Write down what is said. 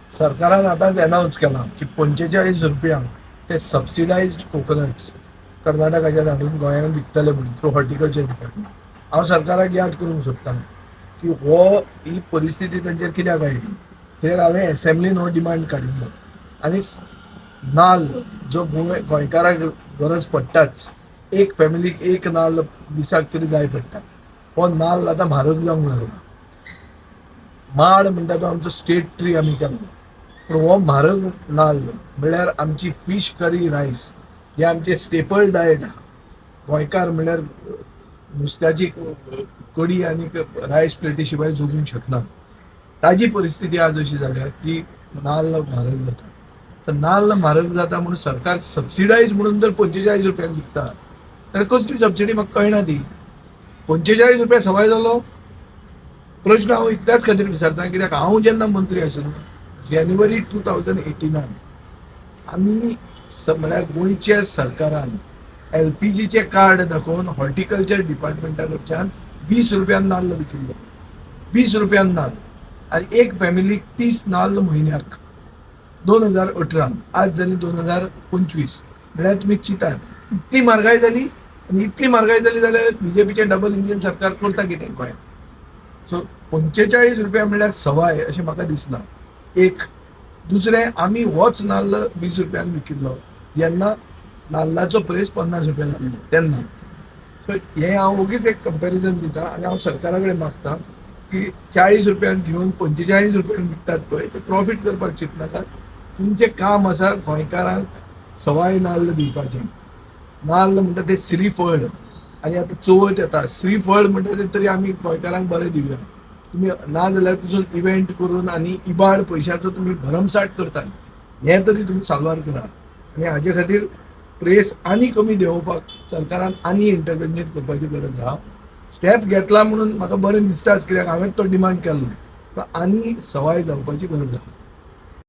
सरकारान आतांच एनावन्स केलां की 45 रुपयांक ते सबसिडायज्ड कोकोनट्स कर्नाटकाच्यान हाडून गोंयांत विकतले म्हणून थ्रू हॉर्टिकल्चर डिपार्टमेंट. हांव सरकाराक याद करूंक सोदतां की ही परिस्थिती तांचेर कित्याक आयली, कित्याक हांवें एसेंब्लीन हो डिमांड काडिल्लो. आनी नाल्ल जो गोंयकाराक गरज पडटाच, एक फॅमिलीक एक नाल्ल दिसाक तरी जाय पडटा, हो नाल्ल आतां म्हारग जावंक लागला. माड म्हणटा तो आमचो स्टेट ट्री आमी केल्लो, पूण हो म्हारग नाल्ल म्हणल्यार आमची फीश करी रायस हे आमचे स्टेपल डायट आहा. गोंयकार म्हणल्यार नुस्त्याची कडी आनी रायस प्लेटी शिवाय जगूंक शकना. ताजी परिस्थिती आज अशी जाल्या की नाल्ल म्हारग जाता. तर नाल्ल म्हारग जाता म्हणून सरकार सबसिडायज म्हणून जर 45 रुपयांक विकता तर कसली सबसिडी म्हाका कळना ती. 45 रुपया सवाय जालो? प्रश्न हांव इतल्याच खातीर विचारता, कित्याक हांव जेन्ना मंत्री आशिल्लो जानेवारी 2018न, आमी म्हळ्यार गोंयच्या सरकारान एलपीजीचे कार्ड दाखोवन हॉर्टिकल्चर डिपार्टमेंटा कडच्यान 20 रुपयान नाल्ल विकिल्लो. 20 रुपयान नाल्ल आनी एक फॅमिलीक 30 नाल्ल म्हयन्याक, 2018. आज जाली 2025. म्हळ्यार तुमी चिंतात, इतली म्हारगाय जाली. आनी इतली म्हारगाय जाली जाल्यार बीजेपीचें डबल इंजीन सरकार करता कितें गोंयांत? सो 45 रुपया म्हणल्यार सवाय अशें म्हाका दिसना एक. दुसरें, आमी होच नाल्ल 20 रुपयांक विकिल्लो जेन्ना नाल्लाचो प्रेस 50 रुपया जाल्लो तेन्ना. सो हें हांव ओगीच एक कंपॅरिजन दिता आनी हांव सरकारा कडेन मागता की 40 रुपयांक घेवन 45 रुपयांक विकतात पळय, ते प्रॉफीट करपाक चिंतनाकात. तुमचें काम आसा गोंयकारांक सवाय नाल्ल दिवपाचें. नाल्ल म्हणटा ते श्रीफळ आनी आतां चवथ येता, श्रीफळ म्हणटा ते तरी आमी गोंयकारांक बरें दिवया. तुमी ना जाल्यार पसून इव्हेंट करून आनी इबाड पयशाचो तुमी भरमसाठ करतात, हें तरी तुमी साल्वार करा. आनी हाजे खातीर प्रेस आनी कमी देंवोवपाक सरकारान आनी इंटरवेन्शन करपाची गरज आहा. स्टेप घेतला म्हणून म्हाका बरें दिसताच, कित्याक हांवें तो डिमांड केल्लो, आनी सवाय जावपाची गरज आहा.